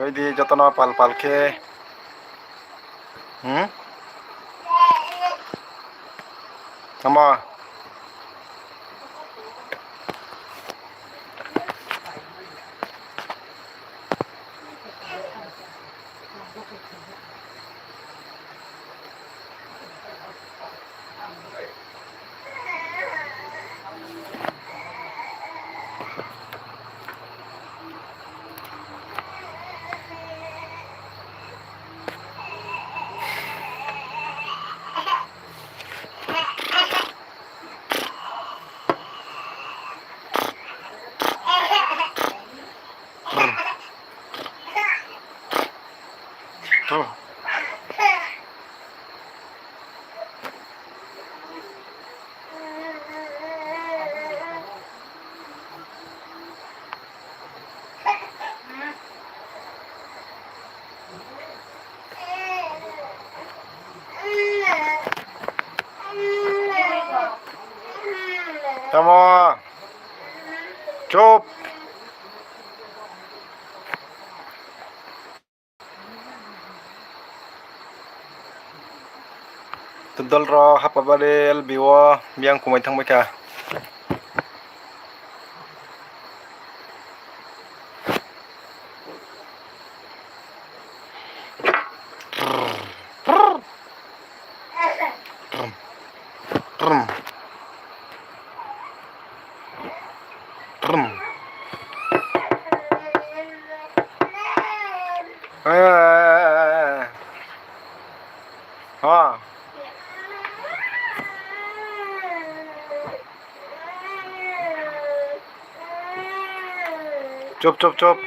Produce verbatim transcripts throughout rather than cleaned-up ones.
Oi di jotono pal pal khe. Hmm? Tamo. Tamo. Chup. Dol rok haphabari L B o biyang kumui thangbai kha. Trum. Eh. Ha. Chup, chup, chup.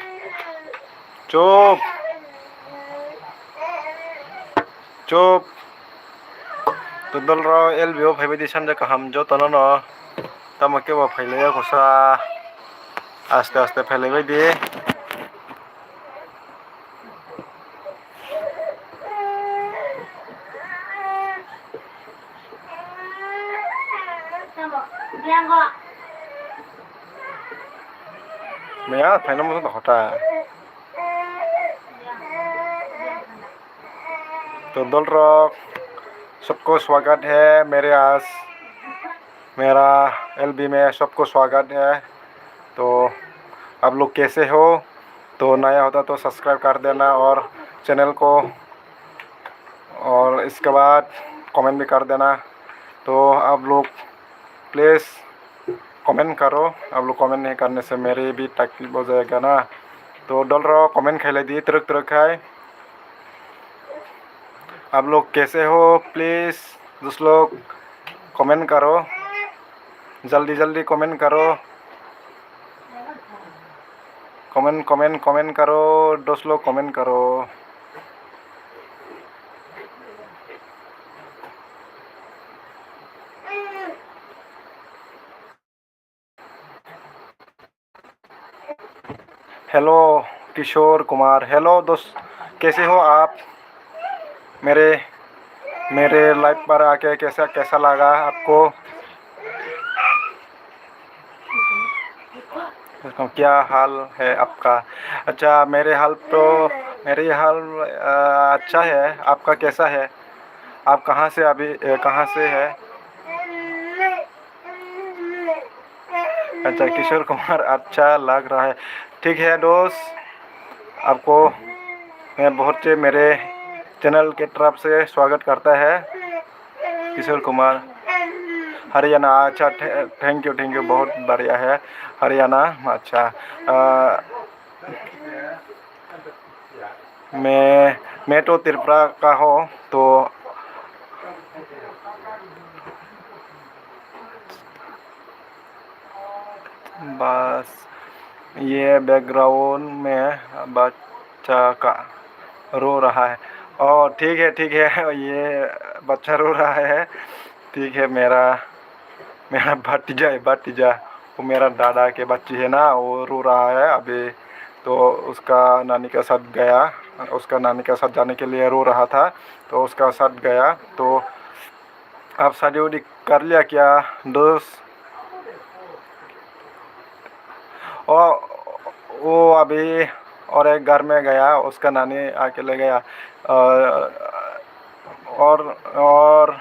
Chup. Chup. To dol rok L B o phaibai di, sanja kaham jotono no. Tamo kebo phailaiya kosa. Aste aste phailaibai di. Maya phaina muchung tong kha ta. तो दोस्त लोग, सबको स्वागत है मेरे आज, मेरा एलबी में सबको स्वागत है। तो आप लोग कैसे हो? तो नया होता तो सब्सक्राइब कर देना और चैनल को, और इसके बाद कमेंट भी कर देना। तो आप लोग प्लीज़ कमेंट करो, आप लोग कमेंट नहीं करने से मेरी भी तकलीफ हो जाएगा ना। तो दोस्त लोग कमेंट खाई ले दी, तुरक तुरक खाए। आप लोग कैसे हो? प्लीज़ दोस्त लोग कमेंट करो, जल्दी जल्दी कमेंट करो। कमेंट, कमेंट, कमेंट करो दोस्त लोग, कमेंट करो। हेलो किशोर कुमार, हेलो दोस्त, कैसे हो आप? मेरे, मेरे लाइव पर आके कैसा, कैसा लगा आपको? क्या हाल है आपका? अच्छा, मेरे हाल तो, मेरे हाल, अ, अच्छा है। आपका कैसा है? आप कहाँ से अभी, अ, कहाँ से है? अच्छा, किशोर कुमार अच्छा लग रहा है। ठीक है दोस्त, आपको मैं बहुत से मेरे चैनल के तरफ से स्वागत करता है। किशोर कुमार, हरियाणा। अच्छा, थे-, thank you, thank you, बहुत बढ़िया है हरियाणा। अच्छा, अ, मैं, मैं तो त्रिपुरा का हूँ, तो बस ये बैकग्राउंड में बच्चा का रो रहा है। ओ, ठीक है, ठीक है, ये बच्चा रो रहा है। ठीक है, मेरा, मेरा भतीजा है, भतीजा। वो मेरा दादा के बच्ची है ना, वो रो रहा है अभी। तो उसका नानी का साथ गया, उसका नानी का साथ जाने के लिए रो रहा था, तो उसका साथ गया। तो आप शादी उदी कर लिया क्या दोस्त? ओ, वो अभी, और एक घर में गया, उसका नानी आके ले गया। अ, और, और,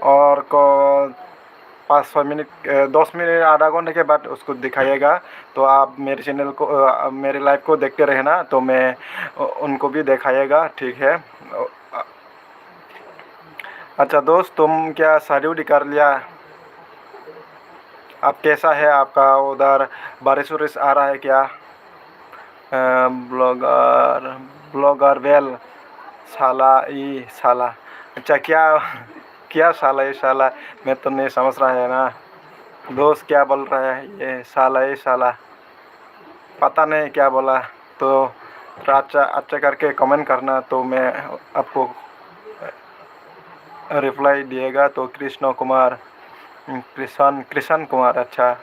और को पाँच छः मिनट, अ, दस मिनट, आधा घंटे के बाद उसको दिखाइएगा। तो आप मेरे चैनल को, अ, मेरे लाइव को देखते रहना, तो मैं उ-, उनको भी दिखाइएगा, ठीक है? अ, अच्छा दोस्त, तुम क्या शादी उदी कर लिया? आप कैसा है आपका उधर, बारिश उरिश आ रहा है क्या? अ, ब्लॉगर, ब्लॉगर वेल, साला ई साला। अच्छा, क्या, क्या साला ई साला? मैं तो नहीं समझ रहा है ना। दोस्त क्या बोल रहा है ये साला ई साला? पता नहीं क्या बोला। तो थोड़ा अच्छा, अच्छा करके कमेंट करना, तो मैं आपको रिप्लाई दिएगा। तो कृष्ण कुमार, कृष्ण, कृष्ण कुमार, अच्छा।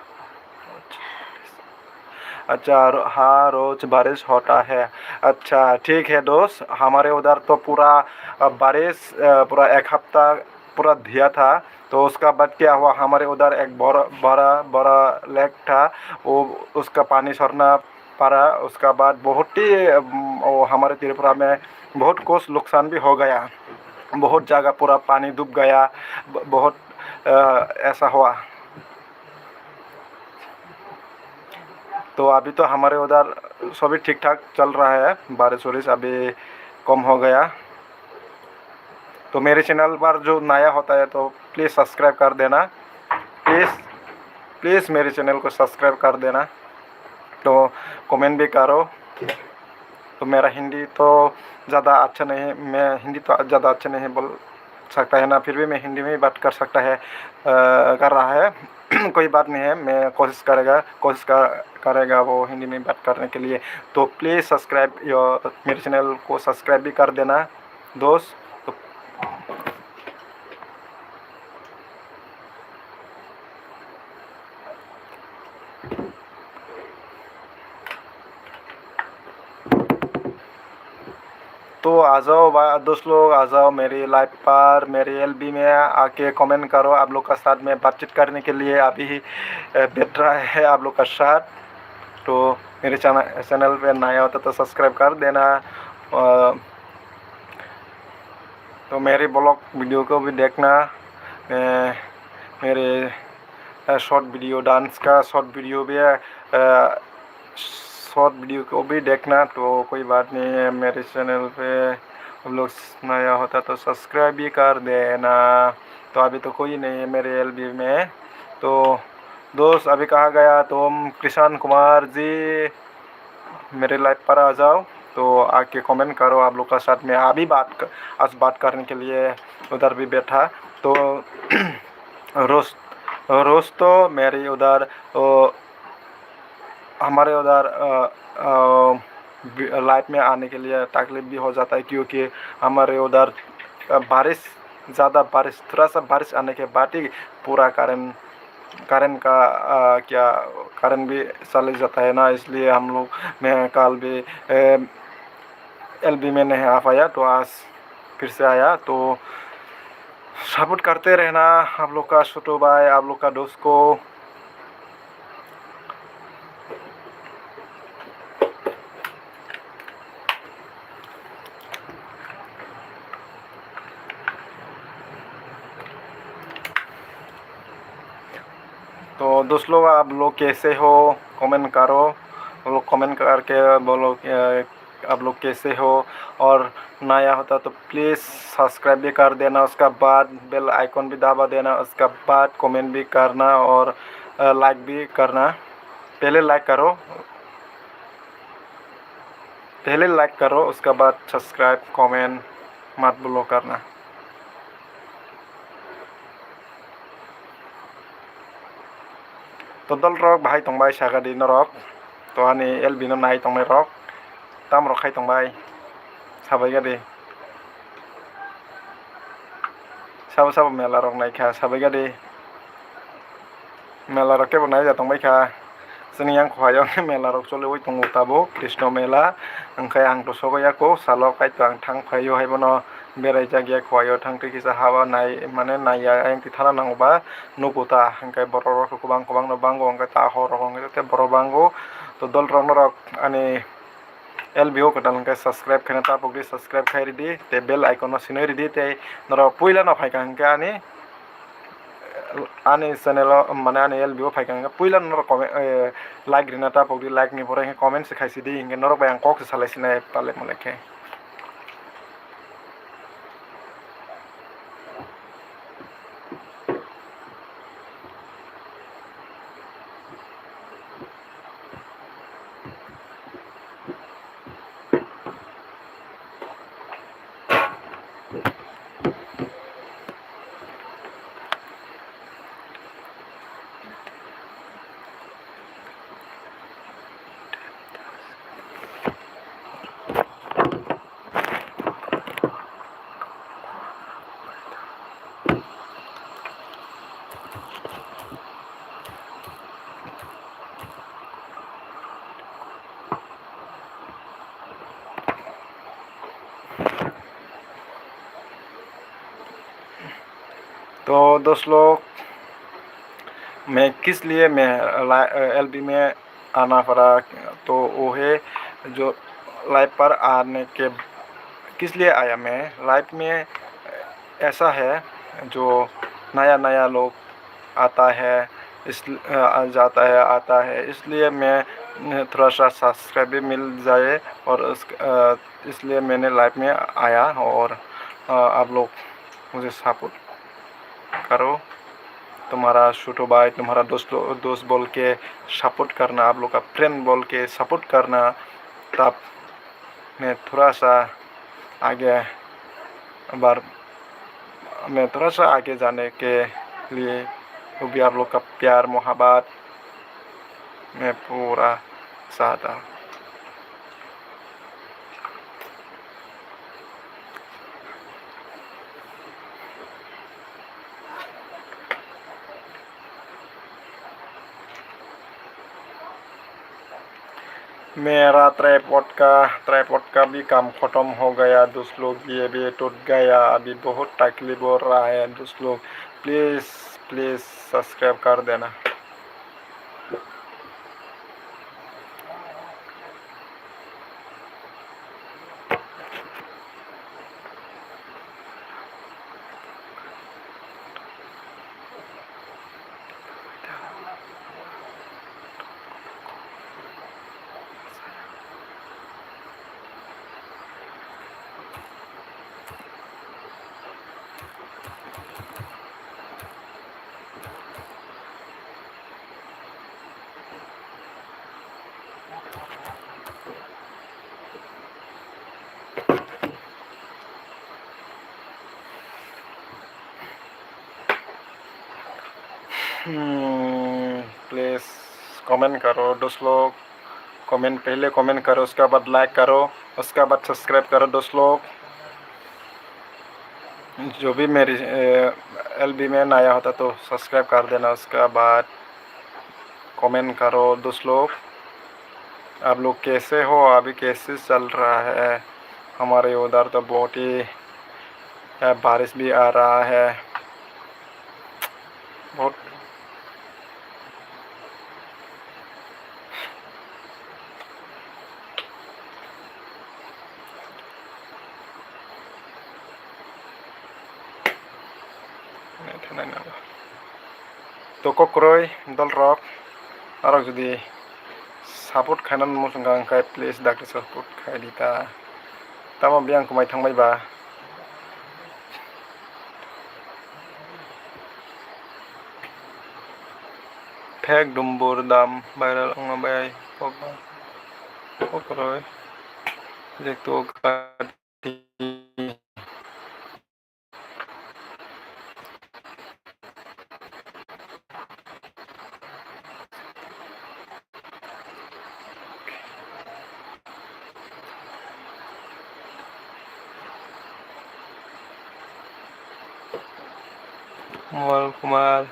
अच्छा, रो-, हाँ, रोज बारिश होता है। अच्छा, ठीक है दोस्त, हमारे उधर तो पूरा, अ, बारिश, अ, पूरा एक हफ्ता पूरा दिया था। तो उसका बाद क्या हुआ, हमारे उधर एक बड़ा, बड़ा, बड़ा लेक था, वो, उसका पानी छोड़ना पड़ा। उसका बाद बहुत ही, अम, वो हमारे त्रिपुरा में बहुत कुछ नुकसान भी हो गया, बहुत जगह पूरा पानी डूब गया, ब-, बहुत, अ, ऐसा हुआ। तो अभी तो हमारे उधर सभी ठीक ठाक चल रहा है, बारिश वारिश अभी कम हो गया। तो मेरे चैनल पर जो नया होता है तो प्लीज़ सब्सक्राइब कर देना, प्लीज़, प्लीज़ मेरे चैनल को सब्सक्राइब कर देना। तो कमेंट भी करो। तो मेरा हिंदी तो ज़्यादा अच्छा नहीं, मैं हिंदी तो ज़्यादा अच्छा नहीं बोल सकता है ना, फिर भी मैं हिंदी में ही बात कर सकता है, अ, कर रहा है। कोई बात नहीं है, मैं कोशिश करेगा, कोशिश कर, करेगा वो हिंदी में बात करने के लिए। तो प्लीज़ सब्सक्राइब, यो, मेरे चैनल को सब्सक्राइब भी कर देना दोस्त। तो तो आ जाओ बा-, दोस्त लोग, आ जाओ मेरी लाइव पर, मेरी एलबी में आके कमेंट करो। आप लोग का साथ में बातचीत करने के लिए अभी, अ, बैठ रहा है आप लोग का साथ। तो मेरे चैनल, चैनल पे नया होता तो सब्सक्राइब कर देना। अ, तो मेरी ब्लॉग वीडियो को भी देखना। अ, मेरे, अ, शॉर्ट वीडियो, डांस का शॉर्ट वीडियो भी है। अ, शॉर्ट वीडियो को भी देखना, तो कोई बात नहीं है, मेरे चैनल पे आप लोग नया होता तो सब्सक्राइब भी कर देना। तो अभी तो कोई नहीं है मेरे एलबी में। तो दोस्त, अभी कहा गया तुम, किशन कुमार जी, मेरे लाइव पर आ जाओ। तो आके कमेंट करो, आप लोग का साथ में अभी बात क-, आज बात करने के लिए उधर भी बैठा। तो रोज, रोज तो मेरी उधर, ओ, हमारे उधर, अ, अ, बि-, लाइव में आने के लिए तकलीफ भी हो जाता है, क्योंकि हमारे उधर, अ, बारिश, ज़्यादा बारिश, थोड़ा सा बारिश आने के बाद ही पूरा करंट, करंट का, अ, क्या, करंट भी चले जाता है ना, इसलिए हम लोग, मैं कल भी, अ, एलबी में नहीं आ पाया, तो आज फिर से आया। तो सपोर्ट करते रहना आप लोग का छोटो भाई, आप लोग का दोस्त को। तो दोस्त लोग, आप लोग कैसे हो, कमेंट करो। आप लोग कमेंट करके बोलो, अ, आप लोग कैसे हो, और नया होता तो प्लीज़ सब्सक्राइब भी कर देना, उसका बाद बेल आइकन भी दबा देना, उसका बाद कमेंट भी करना और, अ, लाइक भी करना। पहले लाइक करो, पहले लाइक करो, उसका बाद सब्सक्राइब, कमेंट मत भूलो करना। To dol rok bahai tongbai saka di norok, to ani L B no nai tongnai rok tam rok khai tongbai sabai gadi. Sabo sabo mela rok nai kha sabai gadi. Mela rok kebo nai ja tongbai kha. Chini yang khowai o mela rok choliwi tongo tabuk Krishna mela. Hwnkhe ang to sogo ya kok salo kaitor ang thang phaio hai bono. berai jak ya khwlai o, thang twi kisa haba nai mane nai ya, ayang twi thana nango ba nugo ta, hwnkhe borok rok kwbang kwbang no bango, hwnkhe ta hor rok hwnkhe tei borok bango. To dol rok norok ani L B O kwtal hwnkhe subscribe khaina tapok di, subscribe khai ridi tei bell icon no sinoi ridi tei norok puila no phaikha hwnkhe ani ani channel o, mane ani L B O phaikha hwnkhe puila norok comment, eh, like rina tapok di, like ni pore hwnkhe comment se khaisi di, hwnkhe norok bai ang kok se salai sinai palai malai khe. तो दोस्त लोग, मैं किस लिए मैं ला-, एलबी में आना पड़ा, तो वो है जो लाइव पर आने के, किस लिए आया मैं लाइव में, ऐसा है जो नया नया लोग आता है, इस, अ, जाता है, आता है, इसलिए मैं, अ, थोड़ा सा सब्सक्राइब भी मिल जाए और उस, अ, इसलिए मैंने लाइव में आया और, अ, आप लोग मुझे सपोर्ट करो। तुम्हारा छोटो भाई, तुम्हारा दोस्त, दोस्त बोल के सपोर्ट करना, आप लोग का फ्रेंड बोल के सपोर्ट करना, तब मैं थोड़ा सा आगे बढ़ मैं थोड़ा सा आगे जाने के लिए, वो भी आप लोग का प्यार मोहब्बत मैं पूरा चाहता हूँ। मेरा ट्राइपॉड का, ट्राइपॉड का भी काम खत्म हो गया दोस्त लोग, ये भी टूट गया, अभी बहुत तकलीफ हो रहा है दोस्त लोग, प्लीज, प्लीज सब्सक्राइब कर देना। हम्म, प्लीज कमेंट करो दोस्त लोग, कमेंट, पहले कमेंट करो, उसके बाद लाइक करो, उसके बाद सब्सक्राइब करो दोस्त लोग। जो भी मेरी, ए, एलबी में नया होता तो सब्सक्राइब कर देना, उसके बाद कमेंट करो दोस्त लोग। आप लोग कैसे हो, अभी कैसे चल रहा है? हमारे उधर तो बहुत ही, अ, बारिश भी आ रहा है। बहुत Thanai nango. To kokroi dol rok, norok jodi support khaina muchung kha, hwnkhe please dakti support khai di ta. Tamo biyang kwmai thangbai ba. Phek dumbur dam viral wngma bai kok, kokroi. Jekto kati. Moral Kumar.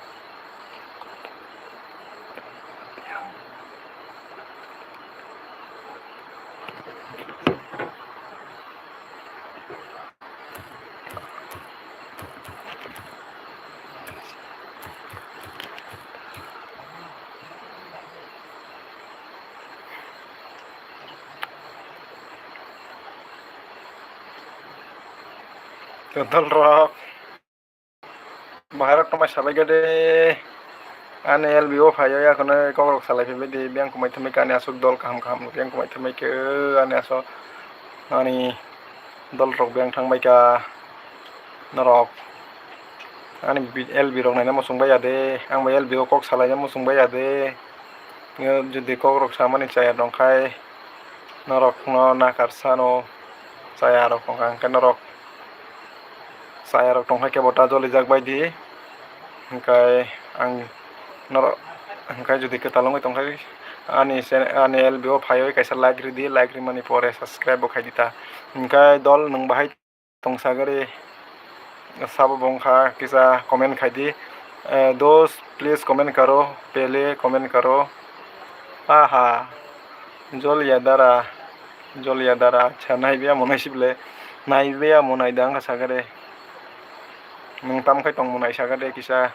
Dol rok. Bahai rok tongmai sabai khe de. Ani L B O phai o, yakhwno kok rok salai phaibai di. Biyang kwmai thumai khe ani aswk dol kaham kaham, biyang kwmai thumai khe ani aswk ani dol rok biyang thangbai kha. Norok ani bi-, L B rok naina muchung bai ya de. Ang bai L B o kok salaina muchung bai ya de. Jodi kok rok samani chaya tong khai, norok no nakar sano, chaya rok tong kha, hwnkhe norok chaya rok tong kha kebo ta jolijak bai di. Hwnkhe ang norok, hwnkhe jodi kwtal wngwi tong khai, ani channel, ani L B o phaiwi kaisa like rw di, like rwmani pore subscribe bo khai di ta. Hwnkhe dol nwng bahai tong sagari, sabo bo wngkha kisa comment khai di. Eh, dos, please comment karo, pehle comment karo. Aha, Jolia Dara, Jolia Dara, acha, naibe amo naisibole, naibe amo naida wngkha sagari. Nwng tam khai tongmo nai sagari kisa.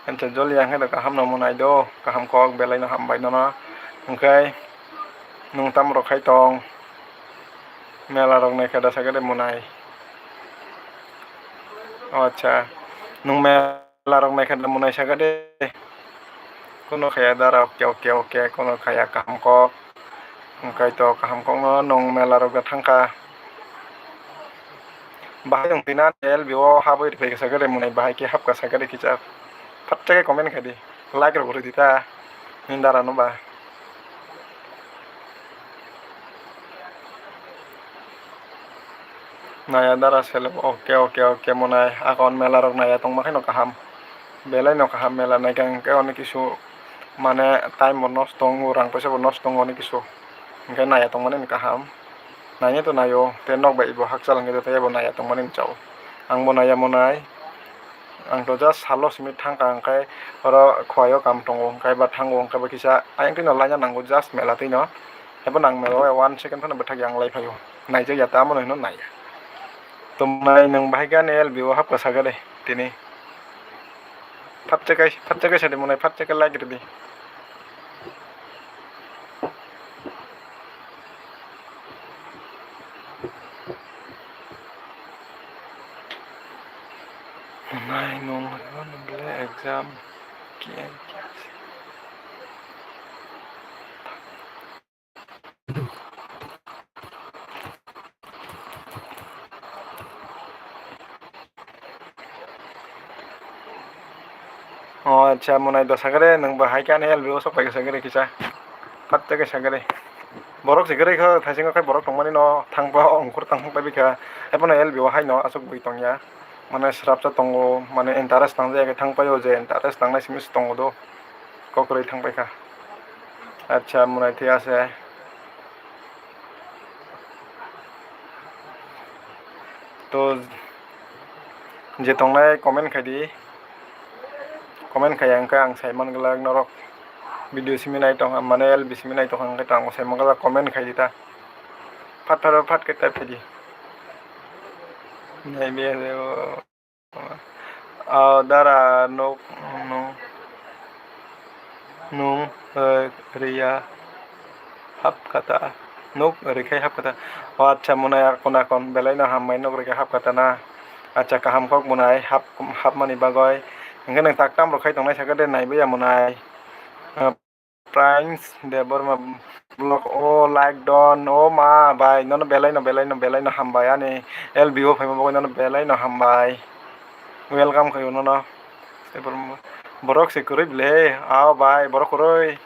Acha, Jolia hwnkhe do kaham no mwnai do, kaham kok belai no hambai nono. Hwnkhe nwng tam rok khai tong, mela rok naikha da sakhe de mwnai. O acha, nwng mela rok naikha da mwnai sakhe de. Kuno khaya da rok, oke, oke, oke, kuno khaya, kaham kok. Hwnkhe to kaham kokno nwng mela rok da thangkha. Bahai nwng tini ani L B o habwi rwphai kha sakhe de mwnai, bahai khe hapkha sakhe de kisa. Phatsa khe comment khai di. Like rok rw di ta. Nini dara no ba. Naya dara sele, oke, oke, oke, mwnai. Akon mela rok naya tongma khe no kaham. Belai no kaham mela naikha hwnkhe onek kisu. Mane time bo nosto wngo, rang poisa bo nosto wngo onek kisu. Hwnkhe naiya tongmani kaham. Naina to naio, tei nok bai bo hakchal hwnkhe tei bo naiya tongmani chao. Ang bo naiya mwnai. Ang to just salo simi thangkha hwnkhe oro khowai o kam tongo hwnkhe ba thango hwnkhe ba kisa ayang twi no laina nango just mela twi no. Haibo nang mela o one second phano bwthak ya ang lai phaio. Naijak ya tamo no hino naiya. Tumnai nwng bahai khe ani L B o hapkha sakhe de tini. Phatsa khe, phatsa khe sadi mwnai, phatsa khe like rwdi. Mwnai nwng rw nw bwle exam kiyan kiyan se. O acha, mwnai do sagre, nwng bo hai khe ani L B o sok pai khe sagre kisa. Phatte khe sagre. Borok se gre kho, thaisingo khe borok tongmani no thangpa ongkhor tang thang pai bikha. Ebono L B o haino aswk bui tongya. Mane srapsa tongo, mane interest tang jaya khe thang paio je interest tangnai simi se tongo do. Kokroi thang paikha. Acha, mwnai thik ase. To je tongnai comment khai di. Comment khai ya hwnkhe ang sai man glak norok video simi nai tong, mane L B simi nai tong hwnkhe tang sai man glak comment khai di ta. Phat phat phat khe type khai di. Nai be. Ah, dara nuk, nuk, nung, eh, riya hap kata. Nuk rikhai hap kata. O acha, mwnai akon akon belai no hambai nuk rikhai hap kata na. Acha, kaham kok mwnai hap, hap mani bagoi. Hwnkhe nwng tak tam rok khai tongnai sakhe de naibai ya mwnai. Ah, Prince Debbarma vlog o like don, o ma bai, nono belai no, belai no, belai no hambai ani L B o phaima bagwi nono belai no hambai. Welcome khaio nono. Borok se kwrwi bwle, ao bai, borok kwrwi.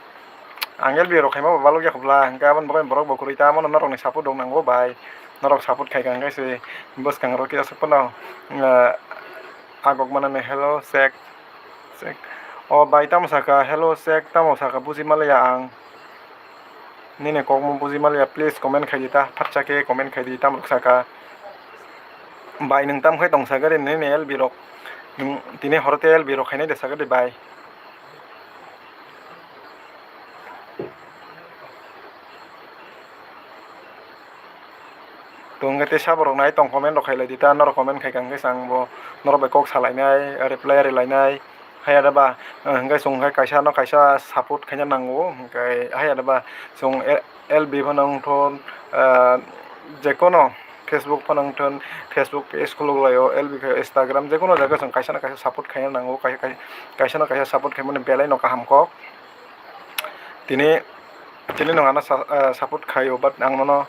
Ang L B o rok khaima bo balok ya khobla, hwnkhe aboni bagwi borok bo kwrwi ta, amo norok ni support rok nango bai. Norok support khai kha hwnkhe se bwskang rok kisa phano, eh, agok manani hello sek. Sek. O bai tamo saka, hello sek, tamo saka, buji maliya ang. Nini kokmo buji maliya, please comment khai di ta, phatsa khe comment khai di, tamo saka. Bai nwng tam khai tong saka de nini L B rok. Nwng tini horo te L B rok khainai de saka de bai. Tong khe tei sabo rok nai tong comment rok khai lai di ta, norok comment khai kha hwnkhe se ang bo norok bai kok salai nai, reply rwlai nai. Haiya da ba, eh, hwnkhe chwng khe kaisa no kaisa support khaina nango, hwnkhe haiya da ba chwng L B phano wngtho, eh, jekono Facebook phano wngthun, Facebook page khuluk laio, L B khe Instagram, jekono jaga chwng kaisa na kaisa support khaina nango, kai-, kai-, kaisa na kaisa support khaimani belai no kaham kok. Tini, tini nwng ano sa-, ah, support khaio, but ang nono,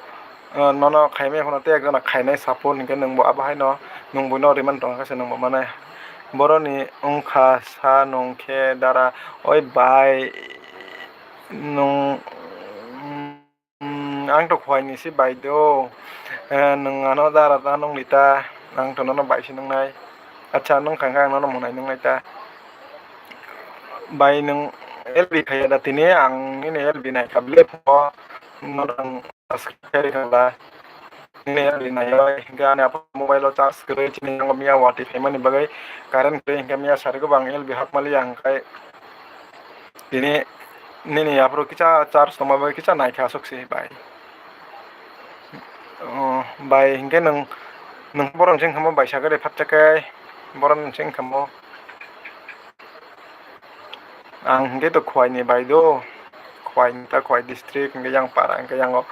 ah, nono khaimaya phano tei ekjona khainai support, hinkhe nwngbo abo haino nwng buino rimani tongkha se nwngbo mane. Boroni wngkha sa nwng khe dara, oi bai nwng. Hmm, ang to Khowai ni se bai do. Eh, nwng ano dara ta nung li ta. Ang to nono bai se nung nai. Acha, nung kha khe ang nono monai nung nai ta. Bai, nwng L B khai ya da tini, ang nini L B nai kha bile pho. Nono ang subscribe kha la. Nini L B nai oi. Hinkhe ani apa mobile o charge kwrwi, chini yango miya watwi phaimani bagwi current kwrwi, hinkhe miya sari go bo ang L B hapmali ya, hinkhe tini nini aphuru kisa charge tongma bai kisa naikha aswk se bai. Oh, bai hinkhe nwng, nwng borok se wngkha mo bai sakhe de phatsa khe borok se wngkha mo. Ang hinkhe to Khowai ni bai do, Khowai ni ta Khowai district hinkhe yang para hinkhe yango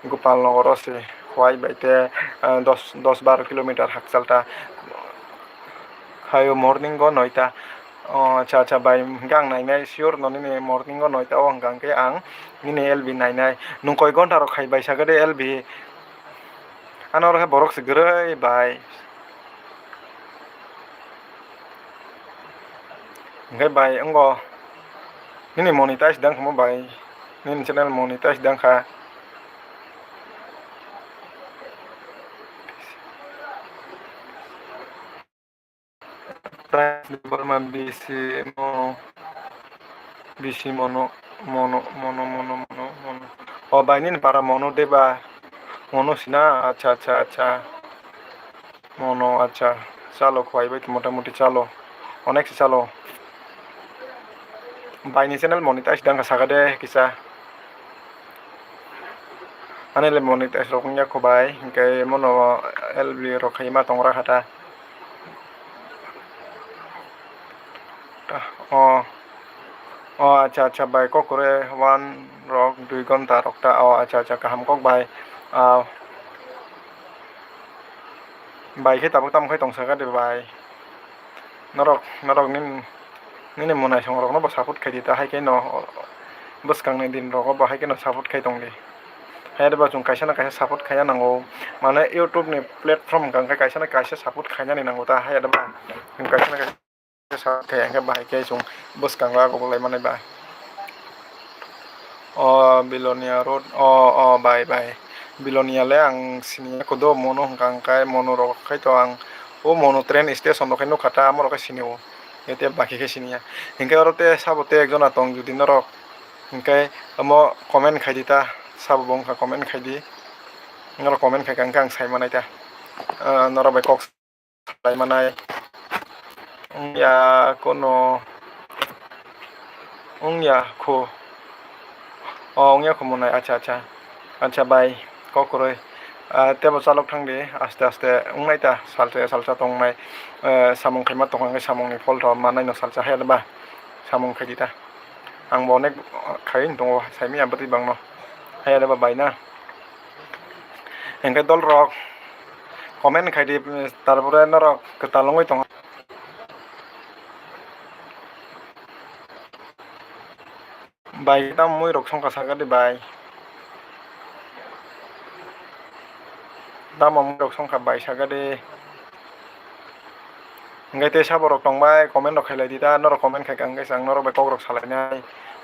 Gopal Nogor o se Khowai bai te, eh, dos, dos baro kilometer hakchal ta. Khaio morning o noita. O, acha, acha, bai, hwnkhe ang nainai sure no nini morning o noita o hwnkha hwnkhe ang nini L B nainai. Nwng koi ghonta rok khai bai sakhe de L B? Ano oro khe borok se kwrwi bai. Hwnkhe bai, wngo nini monetize dang kha mo bai? Nini channel monetize dang kha. Price ni borma bisi mo, bisi mono, mono, mono, mono, mono, mono. O bai nini para mono deba, mono sina, acha, acha, acha. Mono, acha, chalo Khowai bai motamuti chalo, onek se chalo. Bai ni channel monetize dang kha sakha de kisa. Ani le monetize rok wngya kho bai, hinkhe mono L B rok khaima tongra kha ta. O, o, acha, acha, bai, kok kwrwi one rok dui ghonta rok ta, o, acha, acha, kaham kok bai. Ah, bai khe tabuk tamo khai tong sakha de bai. Norok, norok nin-, nini mwnaisong rokno bo support khai di ta, hai khe no bwskang ni din rogo bo hai khe no support khai tong di. Hai de ba chwng kaisa na kaisa support khaina nango, mane YouTube ni platform hwnkha hwnkhe kaisa na kaisa support khainani nango ta, hai de ba chwng kaisa na kaisa. Sa khe hwnkhe bahai khe chwng bwskango agogo lai manai ba. O Bilonia road, o, o, bai, bai. Bilonia le ang siniya kodo mono hwnkha hwnkhe mono rok khai to ang o mono train station rok khai nukha ta, amo rok khai sinio. Ete baki khe siniya. Hinkhe oro te sabo te ekjona tong judi norok hinkhe omo comment khai di ta, sabo bo wngkha comment khai di. Norok comment khai kha hwnkhe ang sai manai ta. Ah, norok bai kok. Khlai manai. Wngya kono. Wngya kho. O, wngya kho monai. Acha, acha. Acha, bai. Kok kwrwi. Ah, tebo chalok thang di. Aste, aste. Wngnai ta. Salsa, salsa tongnai. Eh, samung khaima tongkha, samung ni phol tho manai no salsa hai ba. Samung khai di ta. Ang bo onek khai tongo. Saimi abadi bang no. Hai ba bai na. Hingke dol rok comment khai di, tarpore norok kwtal wngwi tongo. Bai, tamo mui rok songkha saka di bai. Tamo mui rok songkha bai saka di. Hingke tei sabo rok tong bai, comment rok khailai di ta, norok comment khaikha hingke chwng norok bai kok rok salainai.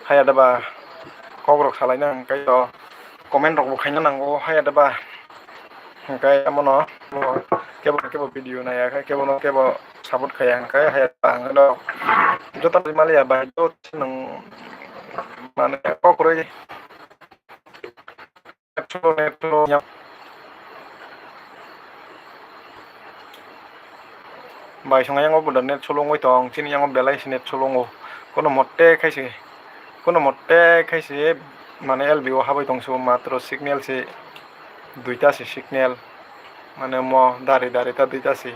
Haiya da ba, kok rok salaina hingke to comment rok bo khaina nango, haiya da ba. Hingke amo no kebo kebo video naiya khe, kebo no kebo support khaiya hingke, haiya da ba hingke no joto maliya bai, joto nwng mane kok rwi. Bai song yang o bo da net slow wngwi tong, chini yang o belai se net slow wngo. Kono mote khai se, kono mote khai se mane L B o habwi tong se, matro signal se duita se signal, mane mo dari dari ta duita se.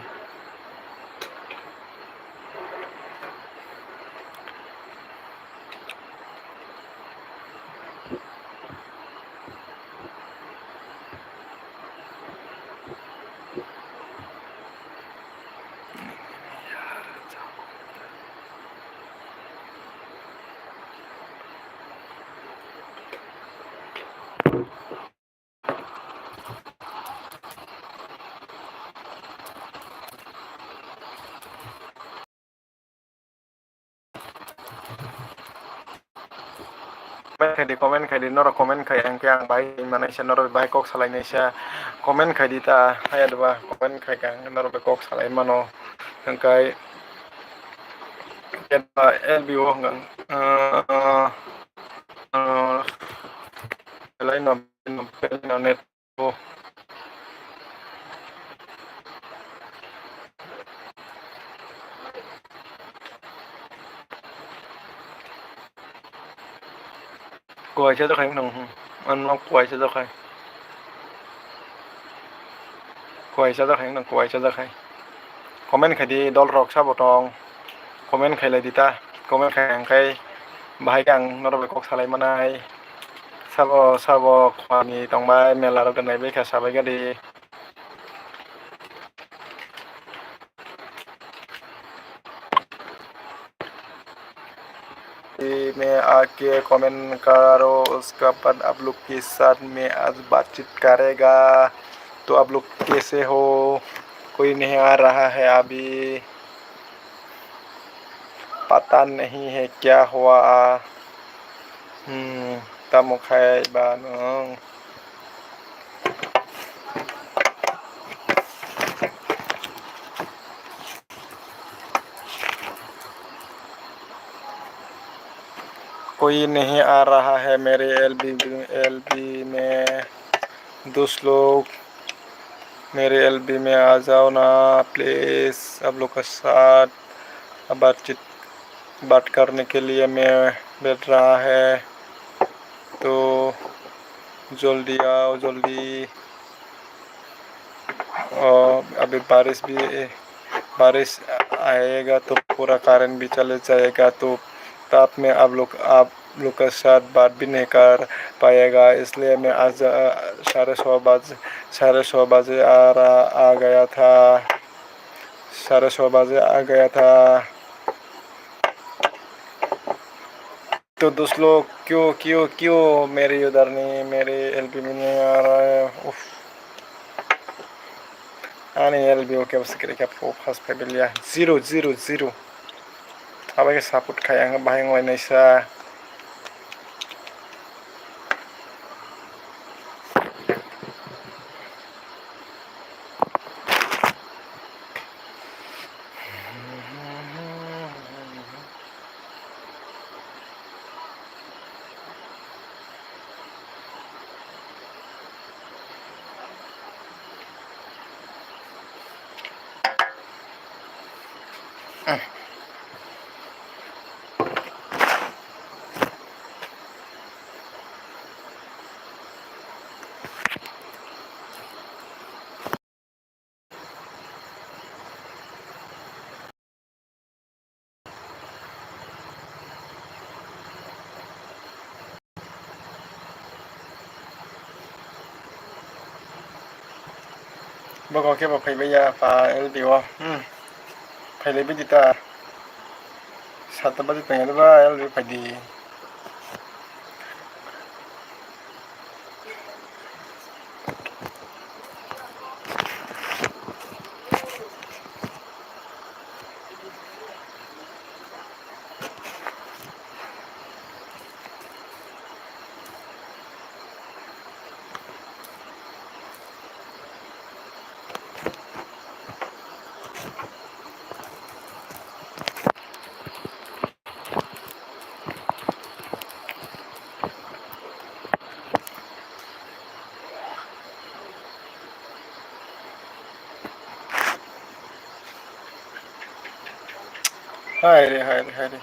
comment khai di, comment khai di, norok comment khai, ang khe ang bahai manai se, norok bahai kok salai nai se, comment khai di ta, haya doba comment khai khe ang norok bai kok salai mano, hwnkhe L B O hwnkhe, ah, ah, belai no, belai no net. Oh. Kuaisa jakhai nung, hmm. Ano kuaisa jakhai. Kuaisa jakhai nung, kuaisa jakhai. Comment khai di, dol rok sabo tong. Comment khai lai di ta. Comment khai ang khai bahai khe ang norok bai kok salai manai. Sabo, sabo khwani tongbai, mela rok nai bai kha sabai kha di. में आके कमेंट करो, उसका बाद आप लोग के साथ में आज बातचीत करेगा। तो आप लोग कैसे हो? कोई नहीं आ रहा है अभी। पता नहीं है क्या हुआ। Hmm, tamo khai ba nwng? कोई नहीं आ रहा है मेरे एलबी, एलबी में। दोस्त लोग, मेरे एलबी में आ जाओ ना प्लीज। आप लोग के साथ बातचीत, बात करने के लिए मैं बैठ रहा है, तो जल्दी आओ, जल्दी। और अभी बारिश भी, बारिश आएगा तो पूरा करंट भी चले जाएगा, तो रात में आप लोग, आप लोग के साथ बात भी नहीं कर पाएगा, इसलिए मैं आज, अ, साढ़े छः बजे, साढ़े छः बजे आ रहा, आ गया था, साढ़े छः बजे आ गया था। तो दोस्त लोग, क्यों, क्यों, क्यों मेरे उधर नहीं, मेरे एलबी में नहीं आ रहा है? उफ। Ani L B O khe bwswk kwrwi khe focus phaibiliya. Zero, zero, zero. Abai khe support khai ang bahai wnglainai sa. Bogo khe bo phaibai ya pa L B O. Hmm. Phailai bidi ta. Sata baji tong ya ba L B O phaidi. Hai re, hai re, hai re.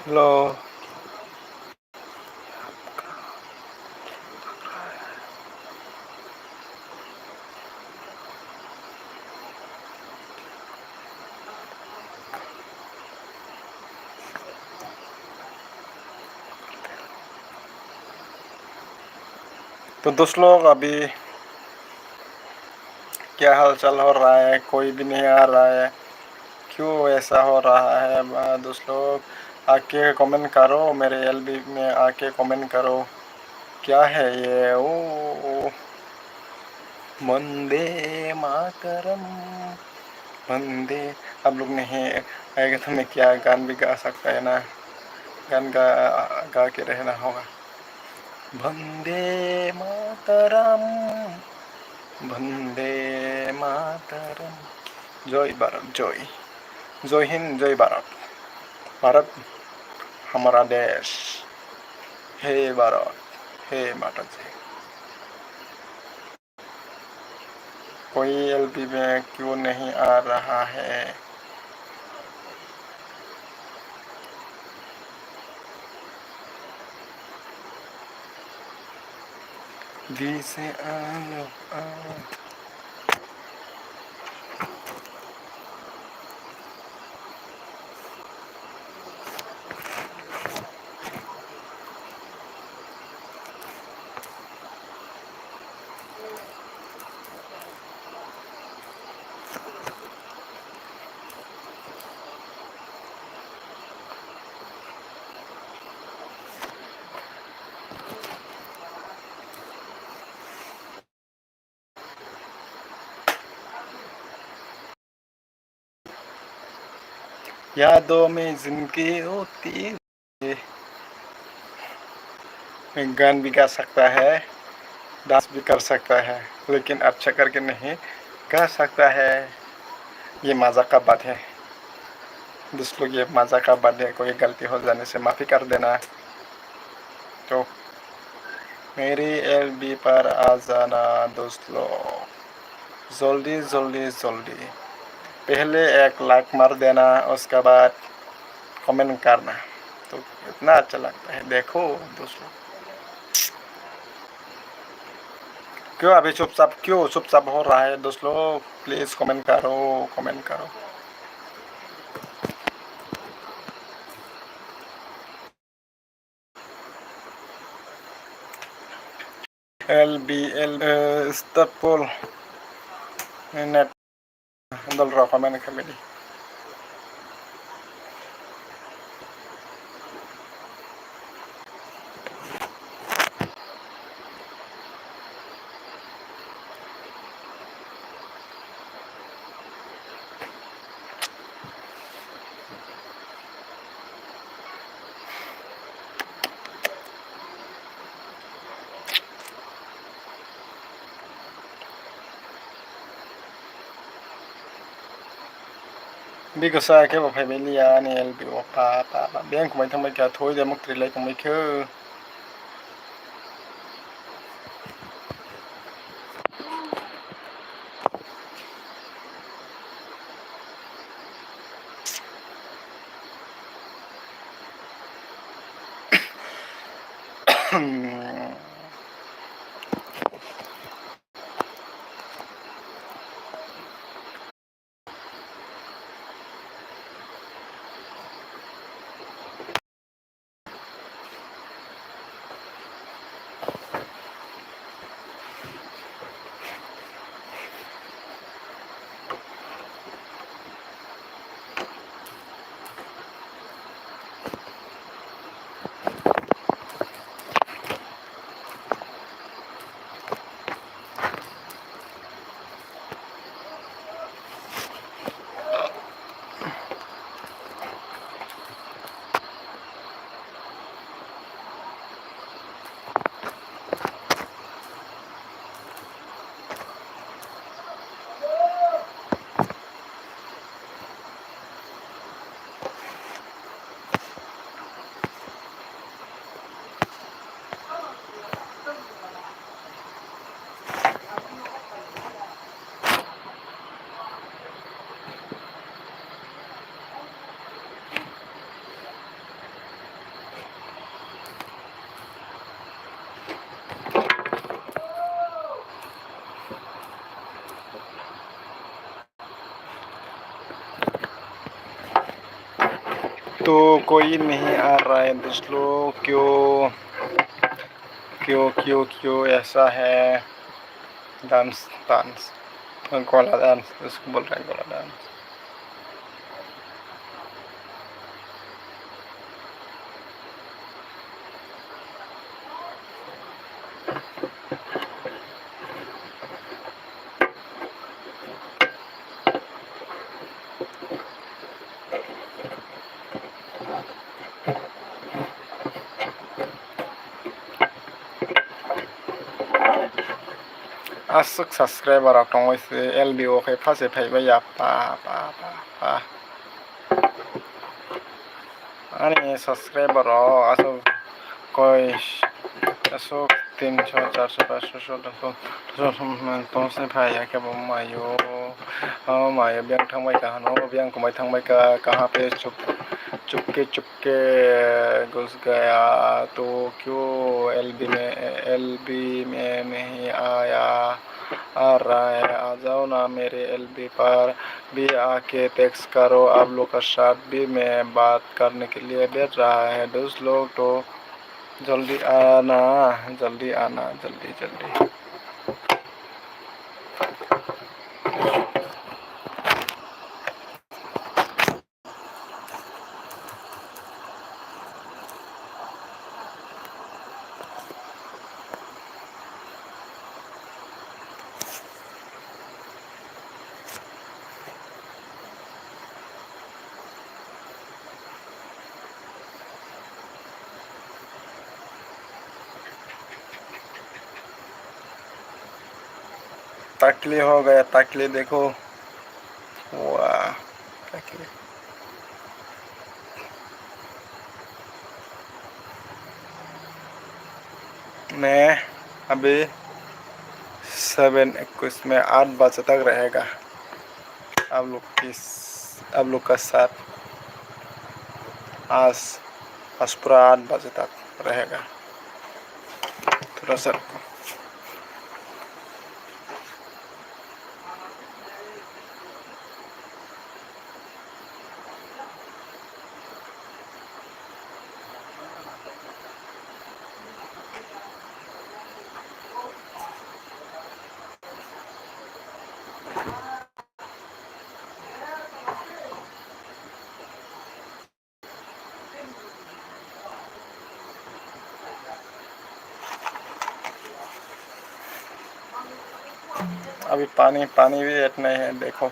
Hello. तो दोस्त लोग, अभी क्या हाल चाल हो रहा है? कोई भी नहीं आ रहा है, क्यों ऐसा हो रहा है? दोस्त लोग, आके कमेंट करो, मेरे एलबी में आके कमेंट करो, क्या है ये? ओ, ओ, वंदे मातरम, वंदे। आप लोग नहीं आएगा तो मैं क्या गान भी गा सकता है ना, गान गा, गा के रहना होगा। वंदे मातरम, वंदे मातरम। जय भारत, जय। जय हिंद, जय भारत। भारत हमारा देश। हे भारत, हे माता जी। कोई एलबी में क्यों नहीं आ रहा है? दिल से आलो आ। यादों में जिंदगी होती। गान भी गा सकता है, डांस भी कर सकता है, लेकिन अच्छा करके नहीं गा सकता है। ये मज़ाक का बात है दोस्त लोग, ये मज़ाक का बात है, कोई गलती हो जाने से माफ़ी कर देना। तो मेरी एलबी पर आ जाना दोस्त लोग, जल्दी जल्दी जल्दी। पहले एक लाइक मार देना, उसके बाद कमेंट करना, तो इतना अच्छा लगता है। देखो दोस्त लोग, क्यों अभी चुपचाप, क्यों चुपचाप हो रहा है दोस्त लोग? प्लीज कमेंट करो, कमेंट करो। एलबी एल, अ, स्टपल नेट दल रखम एने खालामबाय di. Bikosa khe bo phai bai liya ani L B o pa pa pa beng kumai thangbai kha thoi de muk trilai kumai khe. तो कोई नहीं आ रहा है दोस्त लोग, क्यों, क्यों, क्यों, क्यों ऐसा है? डांस, डांस, गोला डांस, इसको बोल रहे हैं गोला dance. Aswk subscriber rok tongwi se L B O khe pha se phaibai ya, pa, pa, pa, pa. Ani subscriber rok aswk koi, aswk tinso, charso, paanso, soso, doso, doso, tongse phai ya khe bo mayo. O mayo biyang thangbai ka hano, biyang kwmai thangbai ka, kaha pe chup, chupke chupke ghus gaya, to kyo L B mein, L B mein nahi aaya, aa raha hai, aa jao na mere L B par bhi aake text karo, aap log ka saath bhi main baat karne ke liye baith raha hai, dost log to jaldi aana, jaldi aana, jaldi, jaldi. Takli ho gaya, takli dekho. Wah, takli. मैं अभी सात इक्कीस में आठ बजे तक रहेगा। आप लोग किस, आप लोग का साथ आज, आज पूरा आठ बजे तक रहेगा। थोड़ा सा रुको। अभी पानी, पानी भी ऐड नहीं है, देखो।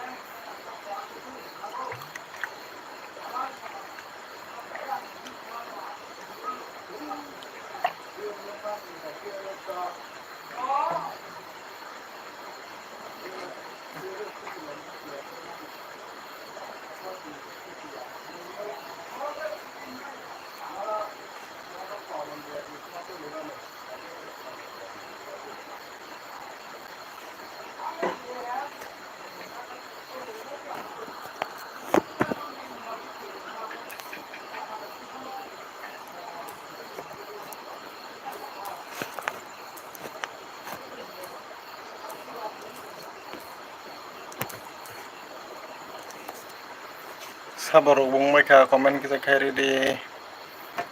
Saborok wngbaikha, comment kisa khairidi.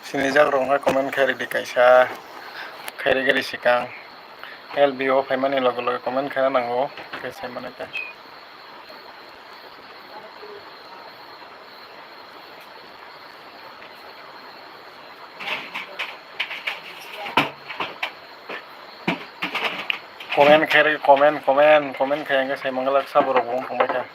Sinijak rok hai comment khairidi kaisa. Khairigari sikang. L B O phaimani loge loge comment khaina nango. Kaisa manai ta. Comment khairidi, comment, comment, comment khai hwnkhe sai manglak saborok bo wng thangbaikha.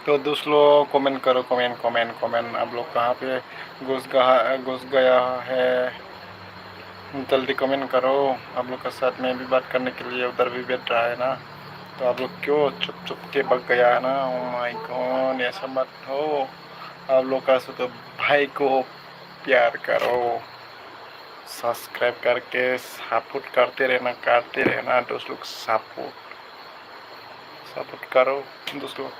तो दोस्त लोग, कमेंट करो, comment, comment, comment. आप लोग कहाँ पे घुस गया, घुस गया है, जल्दी कमेंट करो। आप लोग के साथ मैं भी बात करने के लिए उधर भी बैठ रहा है ना, तो आप लोग क्यों चुप चुप के भाग गया है ना? ओ माय गॉड, ऐसा मत हो। आप लोग का से तो भाई को प्यार करो, सब्सक्राइब करके सपोर्ट करते रहना, करते रहना दोस्त लोग, सपोर्ट, सपोर्ट करो दोस्त लोग।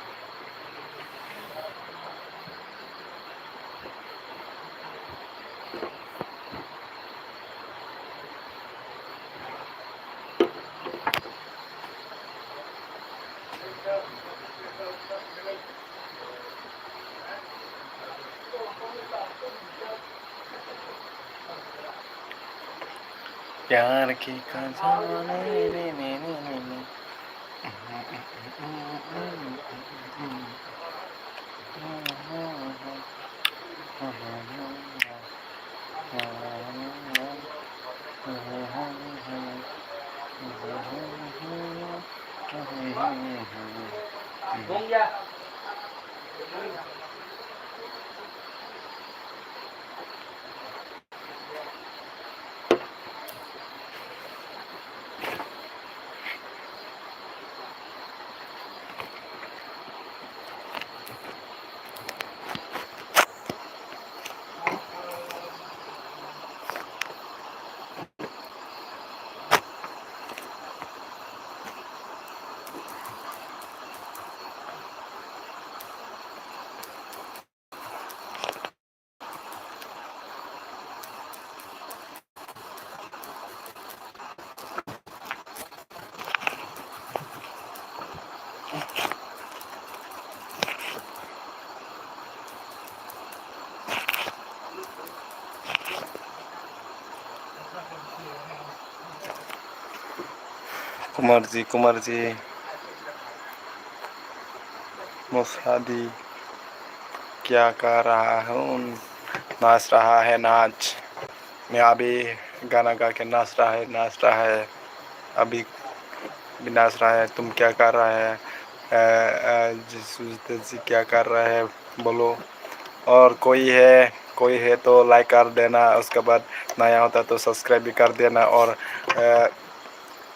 प्यार की कहानी। कुमार जी, कुमार जी, मौसा दी क्या कर रहा हूँ, नाच रहा है नाच। मैं अभी गाना गा के नाच रहा है, नाच रहा है, अभी भी नाच रहा है। तुम क्या कर रहा है, अ, अ, जी क्या कर रहा है, बोलो। और कोई है, कोई है तो लाइक कर देना, उसके बाद नया होता तो सब्सक्राइब भी कर देना, और, अ,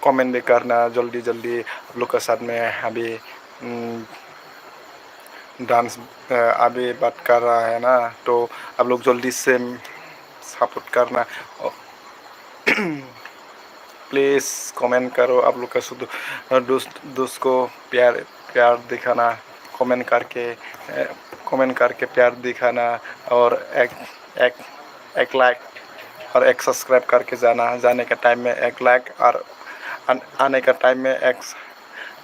कमेंट भी करना जल्दी जल्दी। आप लोग के साथ में अभी, उम, डांस, अ, अभी बात कर रहा है ना, तो आप लोग जल्दी से सपोर्ट करना। प्लीज कमेंट करो, आप लोग का शुद्ध, अ, दोस्त, दोस्त को प्यार, प्यार दिखाना, कमेंट करके, अ, कमेंट करके प्यार दिखाना, और एक, एक, एक लाइक और एक सब्सक्राइब करके जाना। जाने का टाइम में एक लाइक और आन-, आने का टाइम में एक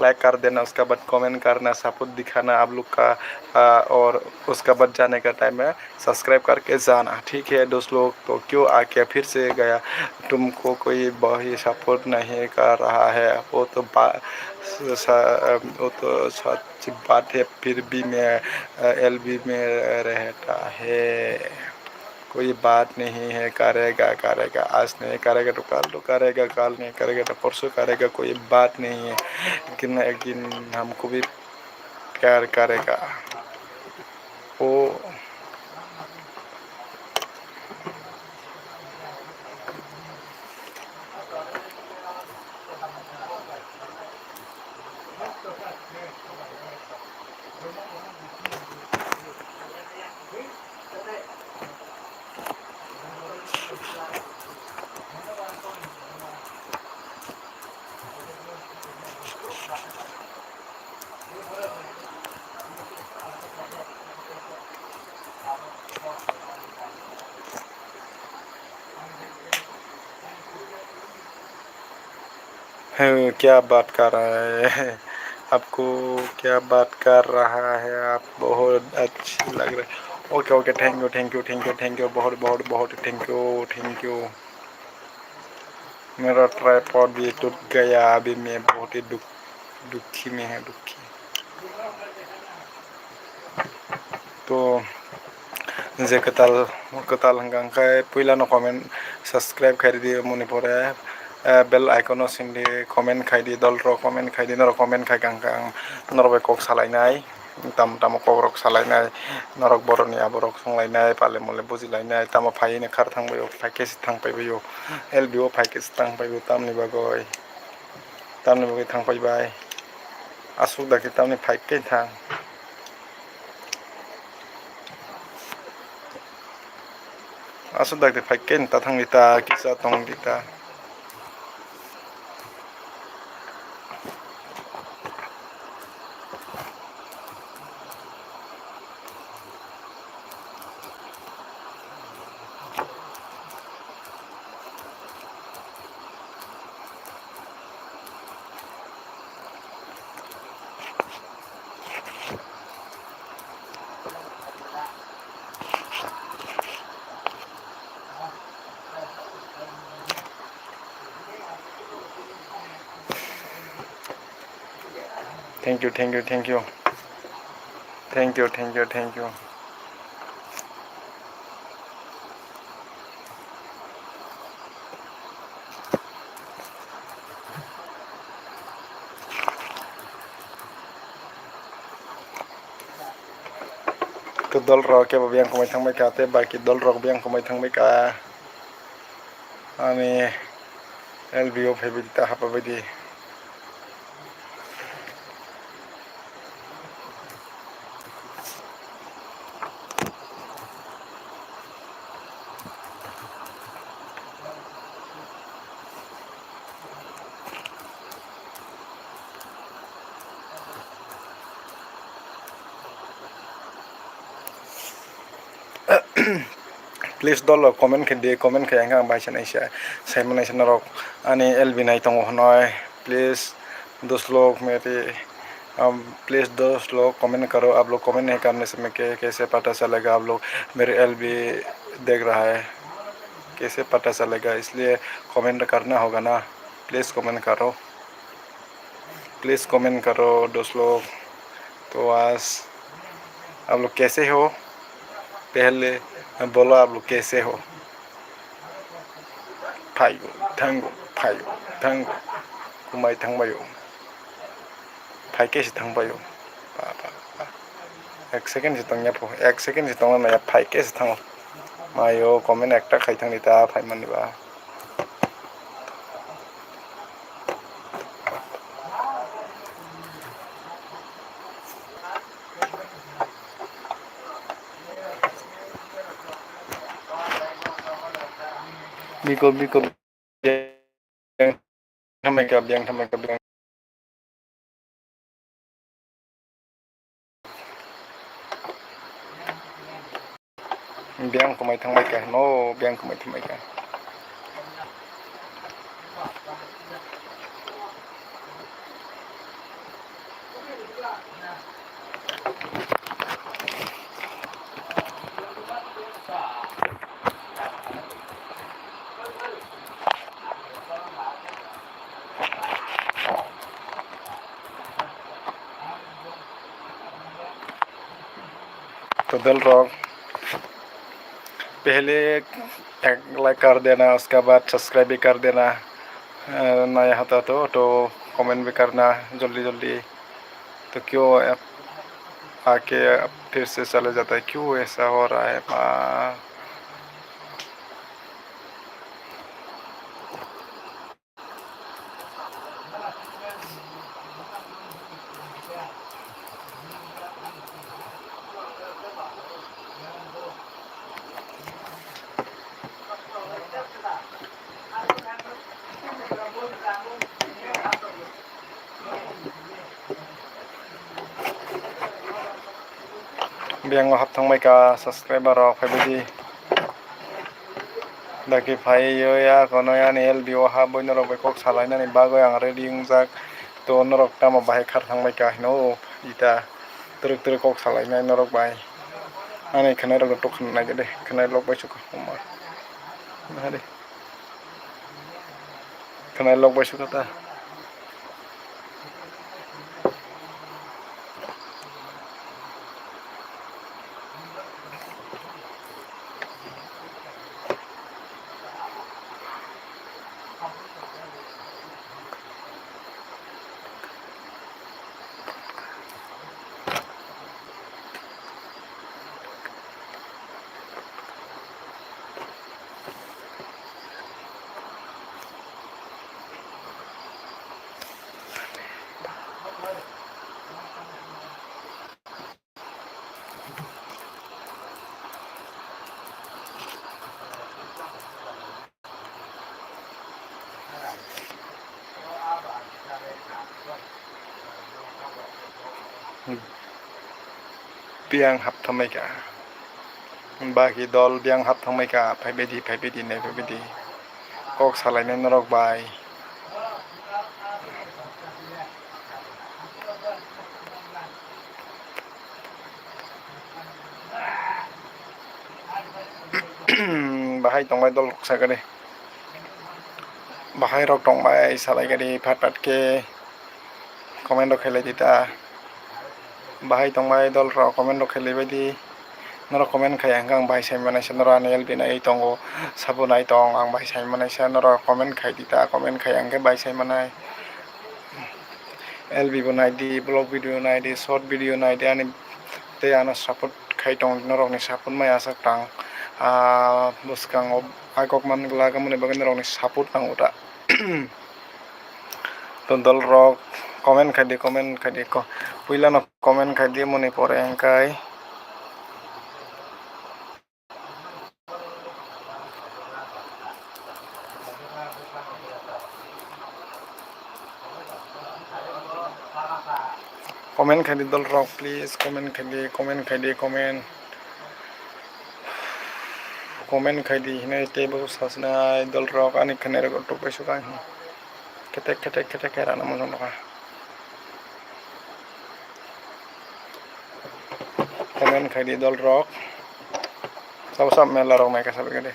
लाइक कर देना, उसके बाद कमेंट करना, सपोर्ट दिखाना आप लोग का, अ, और उसके बाद जाने का टाइम में सब्सक्राइब करके जाना, ठीक है दोस्त लोग। तो क्यों आके फिर से गया, तुमको कोई भाई सपोर्ट नहीं कर रहा है, वो तो बा-, स-, स-, वो तो सच बात है, फिर भी मैं, अ, एलबी में रहता है। कोई बात नहीं है, करेगा, करेगा, आज नहीं करेगा तो कल तो करेगा, कल नहीं करेगा तो परसों करेगा, कोई बात नहीं है, लेकिन एक दिन हमको भी प्यार करेगा। वो हैं, क्या बात कर रहा है? आपको क्या बात कर रहा है? आप बहुत अच्छी लग रहे। Okay, okay, thank you, thank you, thank you, thank you, बहुत, बहुत, बहुत thank you, thank you। मेरा ट्राइपॉड भी टूट गया, अभी मैं बहुत ही दुख, दुखी में है, दुखी। To je kwtal, kwtal hwnkha hwnkhe puilano comment, subscribe khai ridi, moni pore, eh, bell icon o sindi, comment khai di, dol rok comment khai di, norok comment khai kha hwnkhe ang norok bai kok salainai. Tamo tamo kokrok salainai, norok borokni aborok songlainai, pale mole bujilainai, tamo phaiwi khar thangbaio, phaikhe se thangpaibaio, L B o phaikhe se thangpaibaio, tamni bagwi, tamni bagwi thangpaibai, aswk dakhe tamni phaikhe thang. Aswk dakti phaikhe ta thangdi ta, kisa tongdi ta. Thank you, thank you, thank you. Thank you, thank you, thank you. Khe dol rok kebo biyang kwmai thangbai kha, tei baki dol rok biyang kwmai thangbai kha. Ani L B o phaibai di, ta hapbai di. Please dolo comment khe di, comment khe ang bai sanai se, sai manai se norok ani L B nai tongo hwnwi. Please dos log mere, um, please dos log comment karo, aap log comment nahi karne se main kaise pata chalega aap log mere L B dekh raha hai, kaise pata chalega, isliye comment karna hoga na, please comment karo. Please comment karo dos log. To aaj aap log kaise ho? Pehle bolo aap log kaise ho? Phaio, thango, phaio, thango. Kwmai thangbaio. Phaikhe se thangbaio. Pa, pa, pa. Ek second se tongya pho. Ek second se tongna naya, phaikhe se thango. Mayo comment ekta khai thangni ta phaimani ba. Biko, biko, biyang thamai kha, biyang thamai kha, biyang. Biyang kwmai thangbai kha, no, biyang kwmai thangbai kha. To dol rok, pehle ek like kar dena, uska baad subscribe bhi kar dena. Eh, naya hota to, to comment bhi karna jaldi jaldi. To kyo aap, aake phir se chale jata hai, kyo aisa ho raha hai, ma? Biyang o hap thangbai kha, subscriber rok phaibai di. Daki phai yo ya kono ani L B o ha boi norok bai kok salai nani bagwi ang ready wngjak. To norok tamo bahai khar thangbai kha hino ita twrwk twrwk kok salai nai norok bai. Ani khwnai rok tok khna nai de khwnai lok bai sukha homa. Nahari. Khwnai lok bai sukha ta. Biyang hap thangmai kha. Baki dol biyang hap thangmai kha. Phaibaidi, phaibaidi, naiphaibaidi. Kok salainai norok bai. Bahai tongbai dol rok sakani. Bahai rok tongbai salai gari phat phat khe comment rok khailai di ta. Bahai tongbai dol rok comment rok khailai bai di. Norok comment khai ang khe ang bahai sai manai sa, norok ani L B nai tongo, sabo nai tong, ang bahai sai manai sa, norok comment khai di ta, comment khai ang khe bahai sai manai. L B bo nai di, vlog video nai di, short video nai di, ani tei ano support khai tong norok ni support mai aswk tang. Ah, bwskango. Ai kok man glak, amoni bagwi norokni support nango ta. To dol rok comment khai di, comment khai di, ko-, puila no comment khai di, moni pore engkai. Comment khai di dol rok, please, comment khai di, comment khai di, comment. Comment khai di hinwi teibo sasnai dol rok ani khanai rok tok bai sukha hi. Ketek ketek ketek khe rana mojang nokha. Comment khai di dol rok. Sabo sab mela rok nai kasa bai de.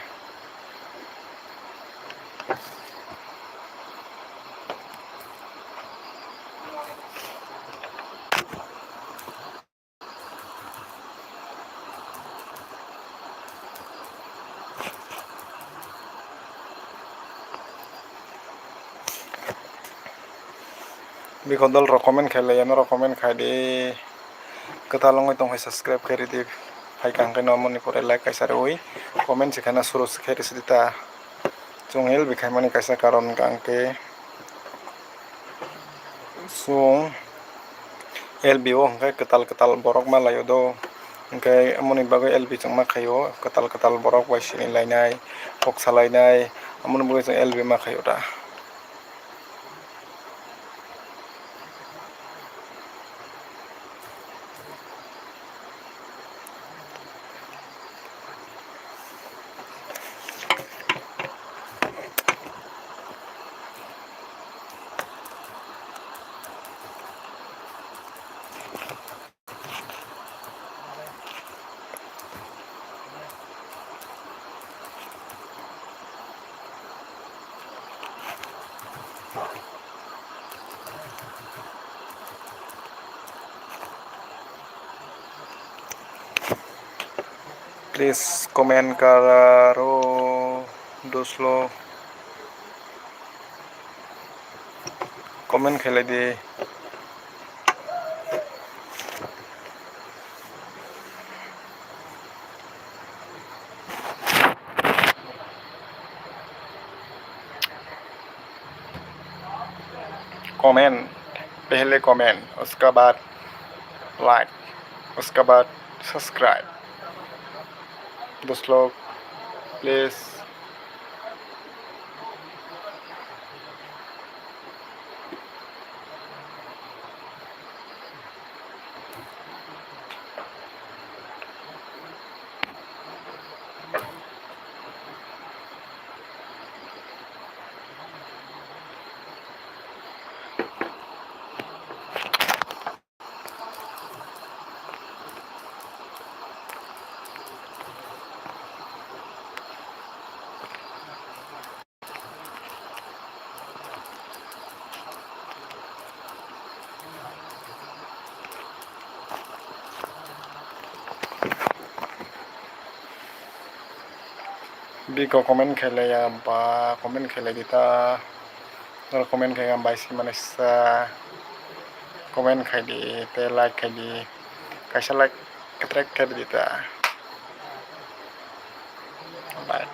Bikon dol rok comment khai lai, norok comment khai di. Kwtal wngwi tong hai subscribe khai ridi. Hai kang khe no moni pore like kaisa rwi comment se khana suru se khai risi ta. Chwng L B khai mani kaisa karon kang khe. Chwng L B o hwnkhe kwtal kwtal borok ma laio do, hwnkhe amoni bagwi L B chwng ma khaio, kwtal kwtal borok bai sini lainai, kok salainai, amoni bagwi chwng L B ma khaio da. Please comment karo doslo. Comment khailai di. Comment, pehle comment, uska baad like, uska baad subscribe. Dost log, please. Biko comment khailaiya ba comment khailai di ta. Norok comment khai ang bai si manai sa comment khai di tei like khai di. Kaisa like katrek khai di ta. Like.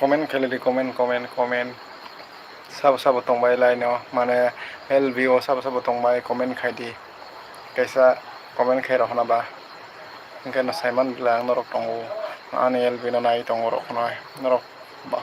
Comment khailai di, comment, comment, comment. Sabo sabo tongbai lai no, mane L B o sabo sabo tongbai, comment khai di. Kaisa comment khai rw hwnba. Hwnkhe no saiman bwlai ang norok tongo. Ani L B no nai tongo rok hwnwi norok ba.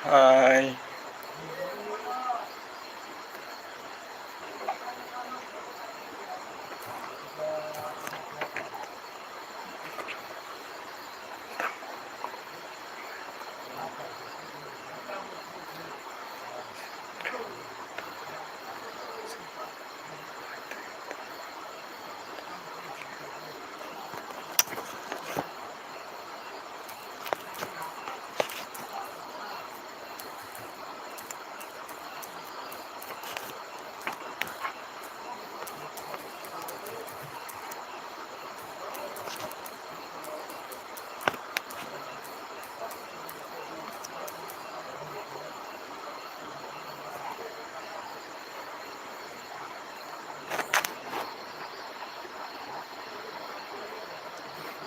Hai.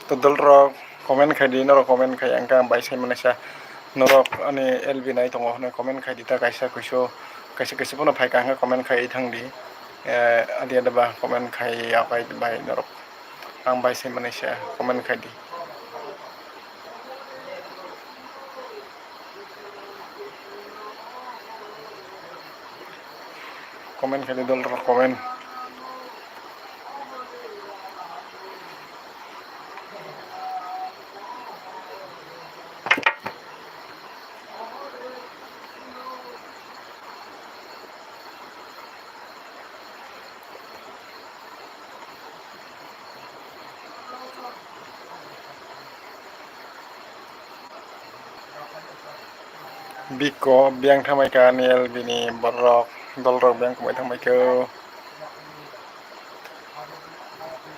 To dol rok comment khai di, norok comment khai ang khe ang bai sai mani sa, norok ani L B nai tongo hwnwi comment khai di ta, kaisa kuisu, kaisa kuisu phano phai kha hwnkhe comment khai thang di, eh, adi adi ba comment khai ya bai norok. Ang bai sai mani se comment khai di. Comment khai di dol rok comment. Biko biyang thangbai kha ani L B ni borok, dol rok biyang kwmai thangbai kha.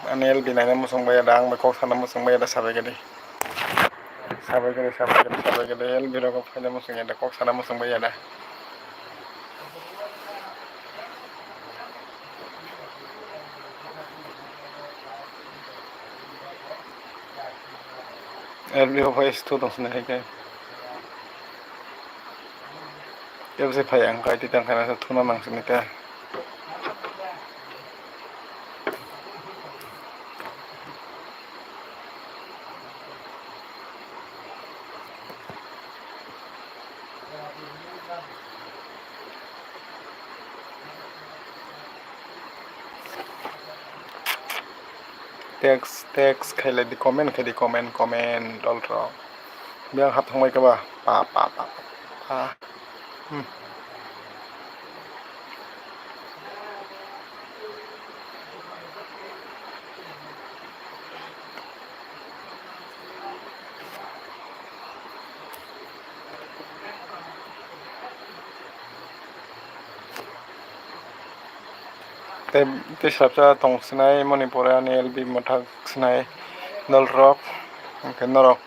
Ani L B naina muchung bai ya da, ang bai kok sana muchung bai ya da, sabai kha di. Sabai kha di, sabai kha di, sabai kha di, L B rok phaina muchung ya da, kok sana muchung bai ya da. L B o phai stu tong sini hai khe. Kebo se phai ang kai twi tang khana thuna nang sini ta. Text, text khailai di, comment khai di, comment, comment, dol rok. Biyang hap thangbai kha ba? Pa, pa, pa, pa, pa. Hmm. Tei, tei swrapsa tong sinai, moni pore ani L B mwthak sinai dol rok, hwnkhe norok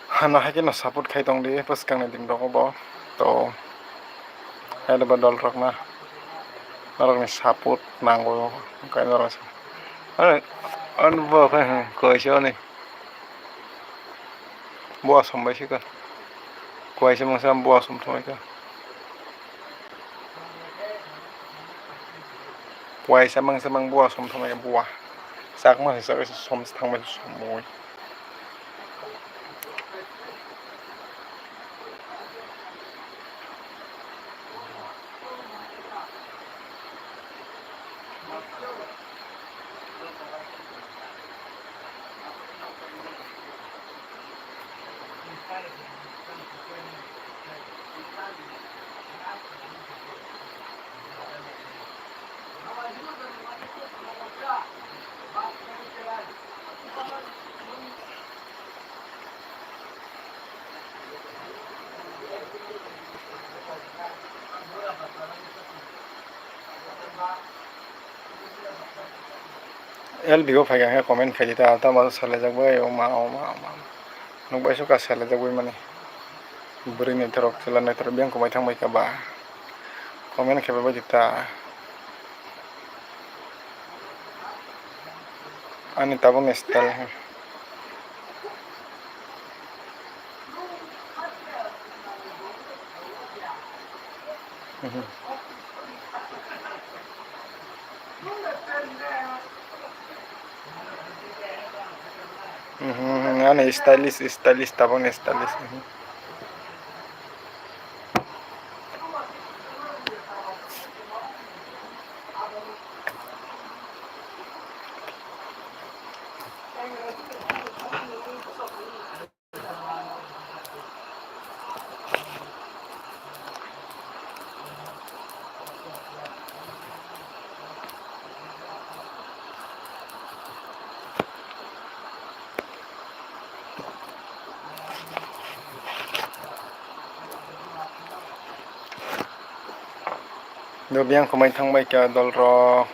hano hai kheno support khai tong di bwskangni din rogo bo. To, hai bo dol rok na, norokni support nango, hwnkhe norok, ani, ani bo khe, hmm, koi se ani. Buwa som bai se kha. Kuwaisa mangsa buwa som thangbai kha. Kuwaisa mangsa mang buwa som thangbai kha, buwa. Chakma se chakma som thangbai som mui. L B o phaikha khe comment khaidi ta, tamo salaijak bai, oma, oma, oma. Nukbai sukha salaijak bai mani. Bwrwi naithorok, chwla naithorok, biyang kwmai thangbai kha ba. Comment khe bai di ta. Ani tabukni style. Mhm. Mhm, ani stylish, stylish, tabukni stylish. Mhm. Do biyang kwmai thangbai kha dolrok.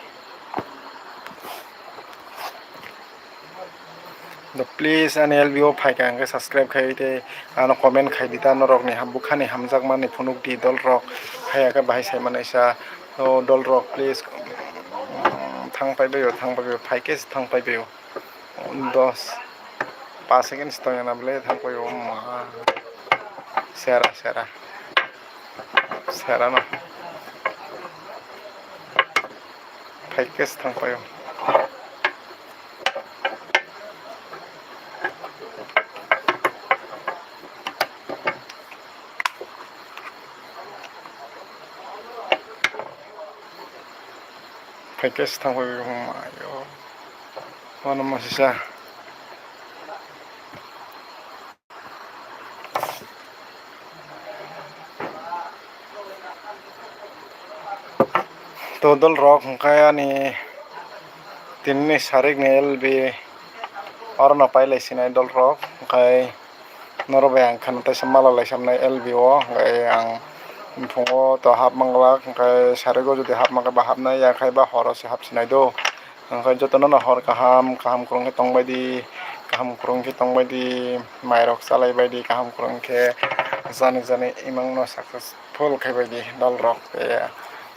Do please ani L B o phaikha hwnkhe subscribe khai tei ano comment khai di ta norokni ham bukhani hamjakmani phunuk di dolrok phaiya khe bahai sai manaisa. O dolrok please, mm, thang paibai o, thang paibai o, phaikhe se thang paibai o. Dos, pas second se tongya na bwle thang pai o, ma. Sera, sera. Sera no. Phaikhe se thang pai o. Phaikhe se thang pai o, ma yo. Wano masisa. To dolrok hwnkhe ani tinini sarikni L B orono pailai sinai dolrok, hwnkhe norok bai ang kheno teisa mala lai samnai L B o, hwnkhe ang buphango to hap manglak, hwnkhe sarigo jodi hap mankha ba hapnai, yakhai ba horo se hap sinai do. Hwnkhe jotono no hor kaham, kaham kwrwng khe tongbai di, kaham kwrwng khe tongbai di, mairok chalai bai di, kaham kwrwng khe jani jani imang no successful khai bai di dolrok. Tei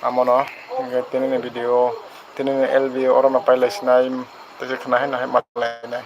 amo no hwnkhe tini ni video, tini ni L B oro no pailai sinai, tei khe khna hai no hai ma lai nai.